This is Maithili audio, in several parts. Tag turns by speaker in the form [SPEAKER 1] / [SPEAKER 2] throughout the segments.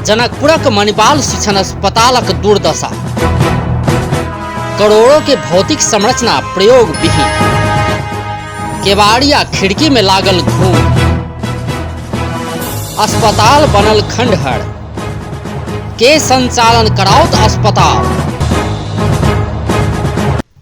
[SPEAKER 1] जनकपुरक मणिपाल शिक्षण अस्पतालक दुर्दशा। करोड़ों के भौतिक संरचना प्रयोग विहीन। केवाड़ी आ खिड़की में लागल घून। अस्पताल बनल खंडहर। के संचालन कराओत अस्पताल।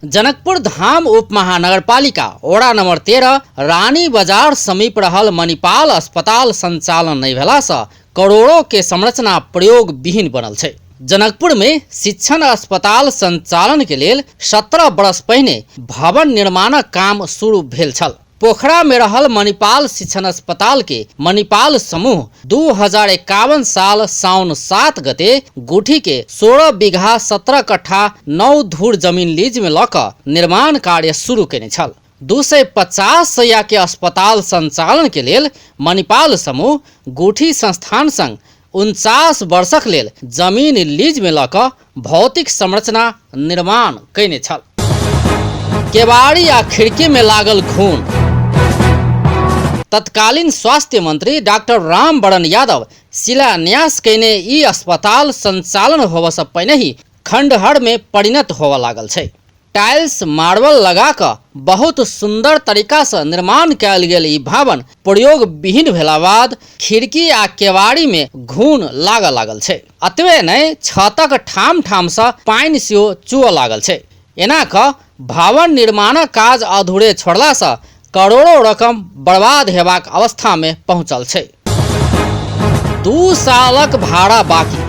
[SPEAKER 1] जनकपुर धाम उप महानगरपालिका ओड़ा नंबर 13 रानी बाजार समीप रहल मणिपाल अस्पताल संचालन नहि भेलासँ करोड़ों के संरचना प्रयोग विहीन बनल छै। जनकपुर में शिक्षण अस्पताल संचालन के लेल 17 वर्ष पहिने भवन निर्माणक काम शुरू भेल छल। पोखरा में रहल मणिपाल शिक्षण अस्पताल के मणिपाल समूह 2051 साल साउन 7 गते गुठी के 16 बीघा 17 कट्ठा 9 धूर जमीन लीज में लऽ कऽ निर्माण कार्य शुरू केने छल। 250 शैया के अस्पताल संचालन के लेल मणिपाल समूह गुठी संस्थान संग 49 वर्षक लेल जमीन लीज में लऽ कऽ भौतिक संरचना निर्माण कयने छल। केवाड़ी आ खिड़की में लागल घून। तत्कालीन स्वास्थ्य मंत्री डॉक्टर रामबरन यादव शिलान्यास कयने ई अस्पताल संचालन होबऽसँ पहिने ही खंडहर में परिणत होबऽ लागल छै। टाइल्स मार्बल लगा कऽ बहुत सुंदर तरीका से निर्माण कयल गेल ई भवन प्रयोग विहीन भेला बाद खिड़की आ केवाड़ी में घून लागऽ लागल छै। अतबे नहि, छतक ठाम ठाम से पानि सेहो चुअ लागल छै। एना कऽ भवन निर्माणक काज अधूरे छोड़ला से करोड़ों रकम बर्बाद हेबाक अवस्था में पहुंचल छै। 2 सालक भाड़ा बाकी।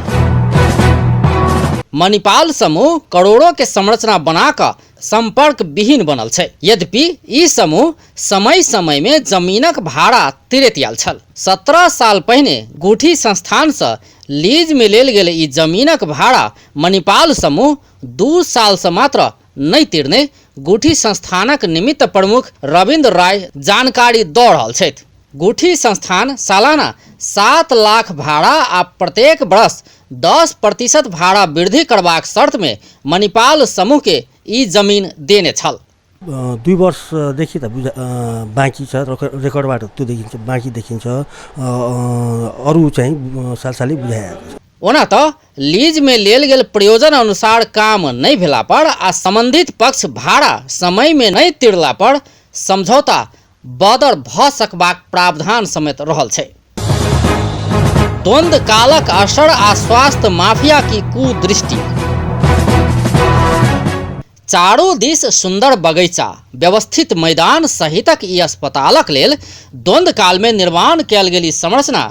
[SPEAKER 1] मणिपाल समूह करोड़ों के संरचना बना कऽ संपर्क विहीन बनल छै। यद्यपि ई समूह समय समय में जमीनक भाड़ा तिरैत आयल छल। 17 साल पहिने गुठी संस्थान से लीज में लेल गेल ई जमीनक भाड़ा मणिपाल समूह 2 साल से मात्र नहि तिरने गुठी संस्थानक निमित्त प्रमुख रविन्द्र राय जानकारी दऽ रहल छथि। गुठी संस्थान सालाना 7 लाख भाड़ा आ प्रत्येक वर्ष 10% भाड़ा वृद्धि करबाक शर्त में मणिपाल समूह के ई जमीन देने छल।
[SPEAKER 2] 2 वर्षदेखि त बुझा बाँकी छ, रेकर्डबाट त्यो देखिन्छ, बाँकी देखिन्छ। अरू चाहिँ सालसालै बुझाएको छ।
[SPEAKER 1] ओना त लीज में लेल गेल प्रयोजन अनुसार काम नहि भेला पर आ संबंधित पक्ष भाड़ा समय में नहि तिरला पर समझौता बदर भ सकबाक प्रावधान समेत रहल छै। द्वंद्व कालक असर आ स्वास्थ्य माफिया की कुदृष्टि। चारू दिस सुंदर बगीचा, व्यवस्थित मैदान सहितक ई अस्पतालक लेल द्वंद्व काल में निर्माण कयल गेल ई संरचना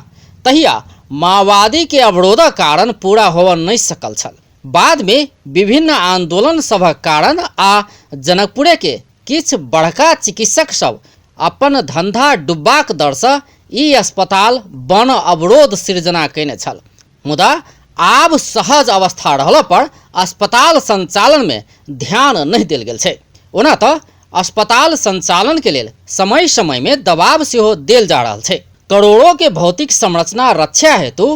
[SPEAKER 1] तहिया माओवादी के अवरोधक कारण पूरा होबऽ नहि सकल छल। बाद में विभिन्न आंदोलन सभक कारण आ जनकपुरे के किछु बड़का चिकित्सक सब अपन धंधा डुबबाक दरसँ ई अस्पताल बन अवरोध सृजना कयने छल। मुदा आब सहज अवस्था रहला पर अस्पताल संचालन में ध्यान नहि देल गेल छै। ओना तऽ अस्पताल संचालन के लेल समय समय में दबाव सेहो देल जा रहल छै। करोड़ों के भौतिक संरचना रक्षा हेतु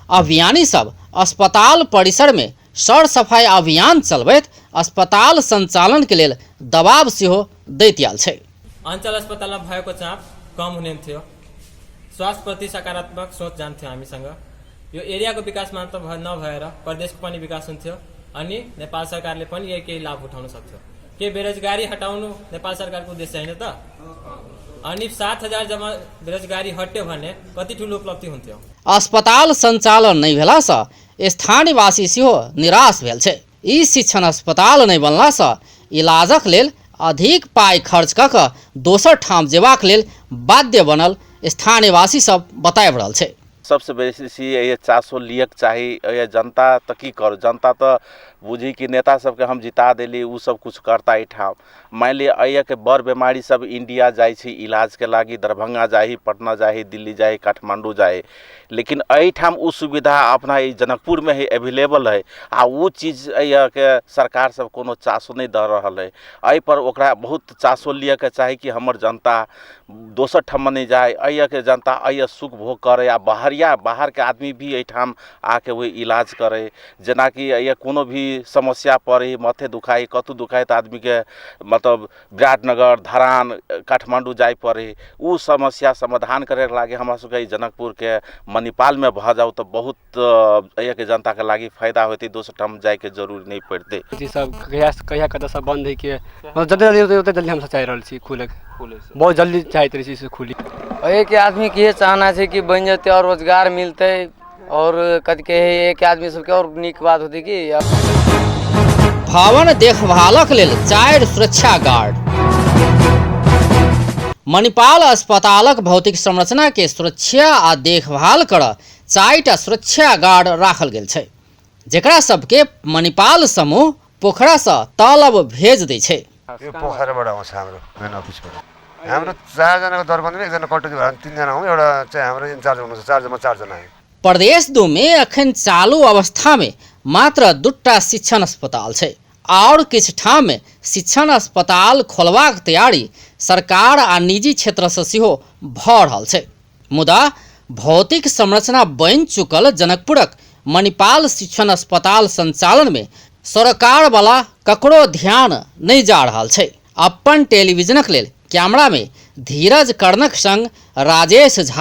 [SPEAKER 1] अभियानी सब अस्पताल परिसर में सर सफाई अभियान चलबैत अस्पताल संचालन के लेल दबाव सेहो दैत आयल छै।
[SPEAKER 3] अञ्चल अस्पतालमा भएको चाप कम हुने थियो, स्वास्थ्यप्रति सकारात्मक सोच जान्थ्यो हामीसँग। यो एरियाको विकास मात्र नभएर प्रदेशको पनि विकास हुन्थ्यो अनि नेपाल सरकारले पनि यही केही लाभ उठाउन सक्थ्यो। के बेरोजगारी हटाउनु नेपाल सरकारको उद्देश्य होइन त? अनि 7000 जम्मा बेरोजगारी हट्यो भने कति ठुलो उपलब्धि हुन्थ्यो।
[SPEAKER 1] अस्पताल संचालन नहि भेलासँ स्थानीयवासी सेहो निराश भेल छै। ई शिक्षण अस्पताल नहि बनलासँ इलाजक लेल अधिक पाइ खर्च कऽ कऽ दोसर ठाम जेबाक लेल बाध्य बनल स्थानीयवासी सब बताबि रहल छै।
[SPEAKER 4] सबसे बेसी ये चासो लियक चाही। ये जनता तऽ की करू, जनता तऽ बुझी कि नेता सबके हम जिता देली, उ सब कुछ करता एहिठाम। मानि लिअ एहिके बड़ बेमारी सब इंडिया जाइ छै इलाजके लागि, दरभंगा जाही, पटना जाही, दिल्ली जाही, काठमांडू जाही, लेकिन एहिठाम उ सुविधा अपना ई जनकपुरमे है, एवेलेबल है आ उ चीज एहिके सरकार सब कोनो चासो नहि दऽ रहल है। एहिपर ओकरा बहुत चासो लियके चाही कि हमर जनता दोसर ठाम नहि जाय, एहिके जनता एहि सुख भोग करै आ बाहरके आदमी भी एहिठाम आके ओहि इलाज करै। जेनाकि एहि कोनो भी समस्या पड़ै, माथे दुखाइ, कतहु दुखाइ तऽ आदमीके मतलब विराटनगर, धरान, काठमाण्डू जाइ पड़ै। ओ समस्या समाधान करैके लागि हमरा सबके ई जनकपुरके मणिपालमे भऽ जाउ तऽ बहुत एहिके जनताके लागि फायदा होतै, दोसर ठाम जाइके जरूरी नहि पड़तै।
[SPEAKER 5] ई सब कहिया कहिया कतऽ सब बंद है के मतलब जते जल्दी होतै ओते जल्दी हमसब चाहि रहल छी खुलैके, बहुत जल्दी चाहैत रहै छी से खुली।
[SPEAKER 6] एहिके आदमीके इहे चाहना छै कि बनि जेतै आओर रोजगार मिलतै आओर कथी कहै हइ, एहिके आदमी सबके आओर नीक बात होतै कि।
[SPEAKER 1] भवन देखभालक लेल 4 सुरक्षा गार्ड। मणिपाल अस्पतालक भौतिक संरचना के सुरक्षा आ देखभाल कर 4टा सुरक्षा गार्ड राखल गेल छै, जेकरा सबके मणिपाल समूह पोखरा सँ तलब भेज दै छै।
[SPEAKER 7] यो पोखराबाट आउँछ हाम्रो मेन अफिसबाट। हाम्रो 4जनाको दरबन्दीमा एकजना कटौती भयो भने 3जना हौँ, एउटा चाहिँ हाम्रो इन्चार्ज हुनुहुन्छ, चारजना, 4जना हौँ।
[SPEAKER 1] प्रदेश 2 में अखन चालू अवस्था में मात्र 2टा शिक्षण अस्पताल छै और किछु ठाम में शिक्षण अस्पताल खोलबाक तैयारी सरकार आ निजी क्षेत्र से सेहो भऽ रहल छै। मुदा भौतिक संरचना बनि चुकल जनकपुरक मणिपाल शिक्षण अस्पताल संचालन में सरकार वाला ककरो ध्यान नहीं जा रहल छै। अपन टेलीविजनक लेल कैमरा में धीरज कर्णक संग राजेश झा।